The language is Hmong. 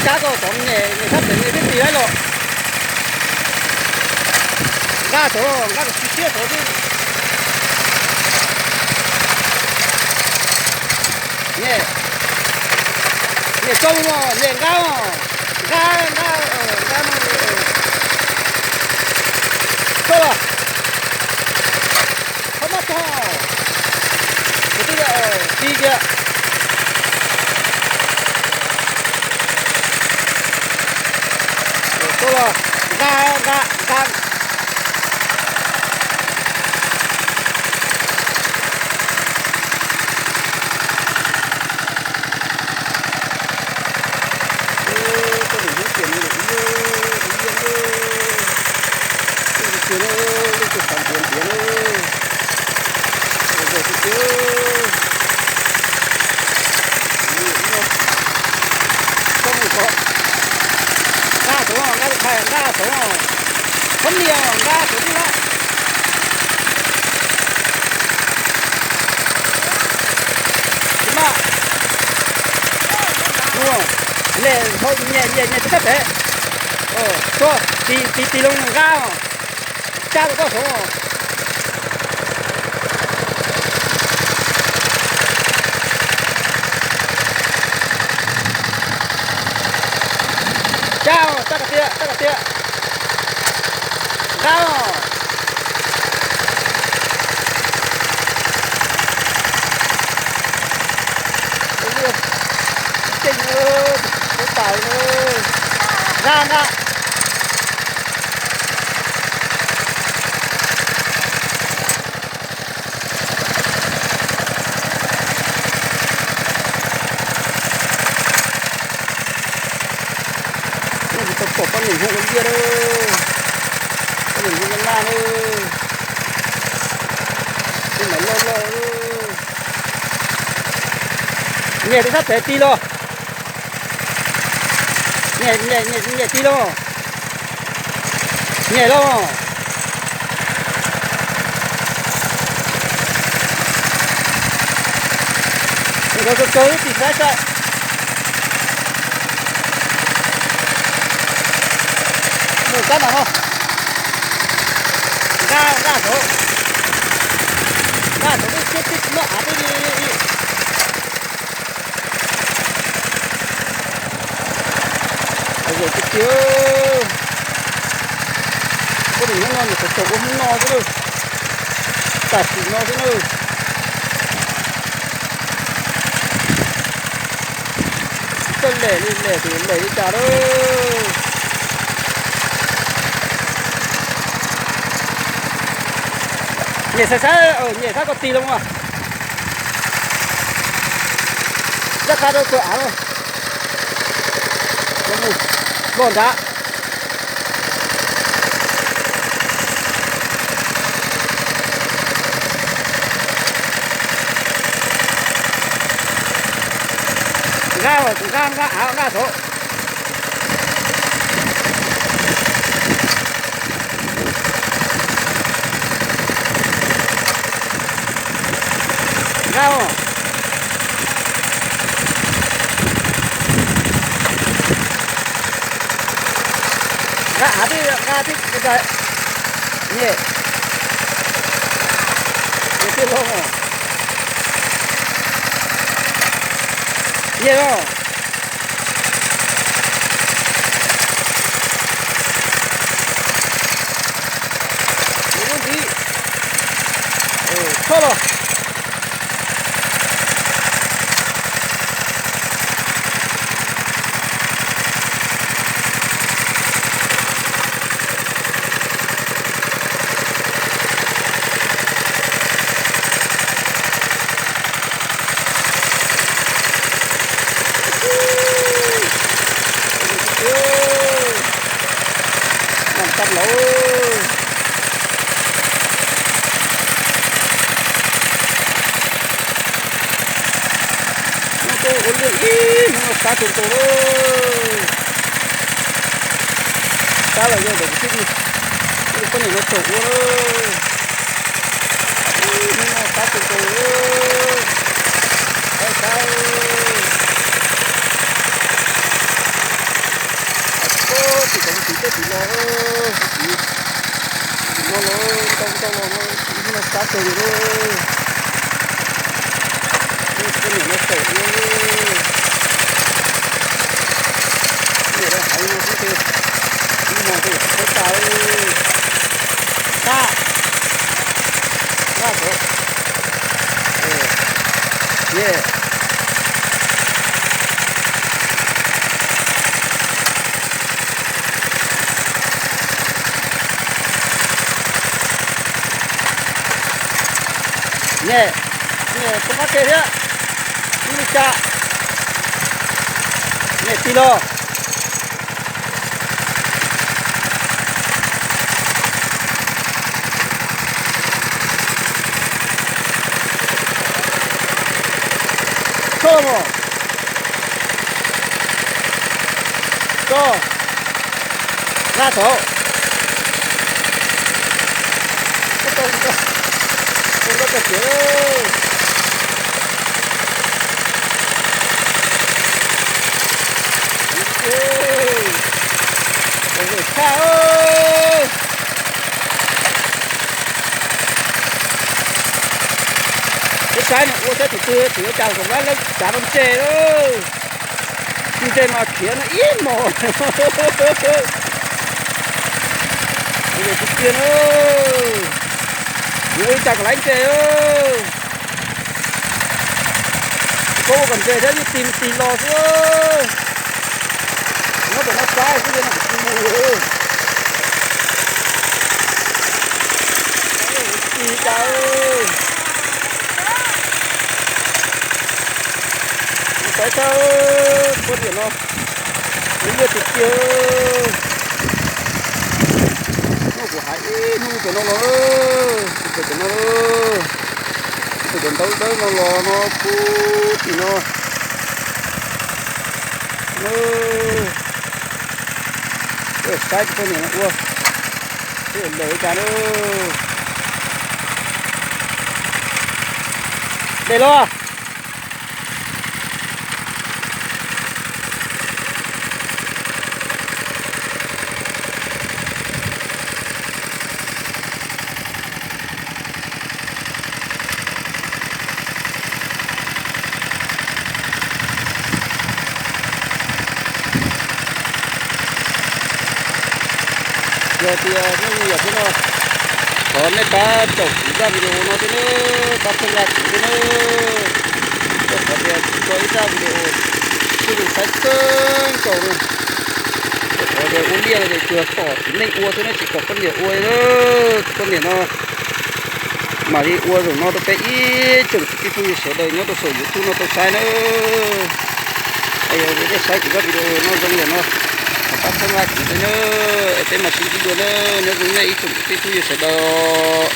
Cab tau tod, nyem nyem sab pem nyem twb tis lawm los. Nqa tod, nqa kom siab tod xwb. Nyem, nyem txooj no, nyem nqa, nqa, nqa, nqa no. Txooj los. Txhob maj txog. Kuv twb tis kiag. Txhob los, nqa, nqa, nqa. Koj niam hnub tias no ib yam, ib yam, leej twg tias no, leej twg xav ntiav ntiav na. Ua zog tiag tiag. Koj mus tod, nqa tod, nqa tus phais nqa tod, txhob nias, nqa tod twb na. Tsis maj. Nws, nyem, nyem, nyem tus kab pem. Tuaj, tis, tis, tis loo nqa, cab rau koj saud. Cab, cab kom tiag, cab kom tiag. Nqa os. Ua li, tseej, ua tas li. Nqa, nqa. Nej tsis tau pom poj niam hu ua liaj lawm, poj niam hu ua naj lawm, tej mas loj loj. Nyem tus sab pem tig los. Nyem, nyem, nyem, nyem tig los. Nyem los. Nkawd kawg kawg tig saib saib. Mus kab nram no. Nqa, nqa saud. Nqa saud, twb tsis muaj av twb li. Ua zog tiag tiag. Poj niam hnub no nws tsuas tsuas ua hnub no xwb na, tam sim no xwb na. Txawj lem li lem tias lem li cas lawm. Nyem saib saib, nyem saib koj tig los mas. Ncaj qha rau tus av los. Los mus, los nrad. Nqa, nqa, nqa av nqa saud. Nqa os. Nqa av thiab, nqa thiab, nyem. Nyem thiaj loj. Nyem os. Mus lub ntxiv. Txhob los. Noj tag lawm. Noj tau ua liaj ib hnub no sab kawg nkaus lawm. Sab los yog ntawm kuv tij, poj niam no tsaum ua lawm. Ib hnub no sab kawg nkaus lawm. Sab sab. Tiv los, tiv no los, ntau ntau los no, ib hnub no sab kawg li lauj. Poj niam no xaum ua li. Poj niam lawv hais no xwb ces ib hmos ces tsis txhob tas li. Tag. Tag tod. Ye. Nyem, nyem rov qab ke thiab. Ib li cas? Nyem tig los. Txhob mos. Txhob. Laj thaum. Tau tau tau tau tau tiag. Tau tshaj. Peb saib nws ua saib tus twg tseem ua cas kom lawv tsav rau ntses lawm. Tus ntses mas khiav no ib hmos. Ua tiag tiag na. Yuav ua li cas kom laiv ntses. Koj ua kom ntses thiab yeej tig tig los xwb. Nyob pem no saib xwb no kuv tsis mus. Tig cas. Saib txog poj niam no, ib liaj tiag tiag. Nyob kuv hais ib hnub pem no los, pem cov no, pem cov ntaub dawb no los no puag tim no. Saib poj niam no ua, ua ntses cas na. Dej los. Yog tias nej yam thiab no, thov nej pab caum kuv zaj video no thiab nawb, pab txhawb nqa kuv thiab nawb. Rau qhov tias kuv tso ib zaj video txhua tus saib kawg nkaus no. Rau qhov tias ua liaj no ces tsuas pom txiv neej ua xwb na, tsis pom poj niam ua na. Poj niam no mam li ua zaum no rau peb ib tsoom kwv tij phooj ywg sawv daws nyob rau saum YouTube no tau saib na. Yog nej saib kuv zaj video no zoo lawm no, thov pab txhawb nqa kuv thiab nawb, es peb mam sib ntsib dua na. Nyob zoo nej ib tsoom kwv tij phooj ywg sawv daws.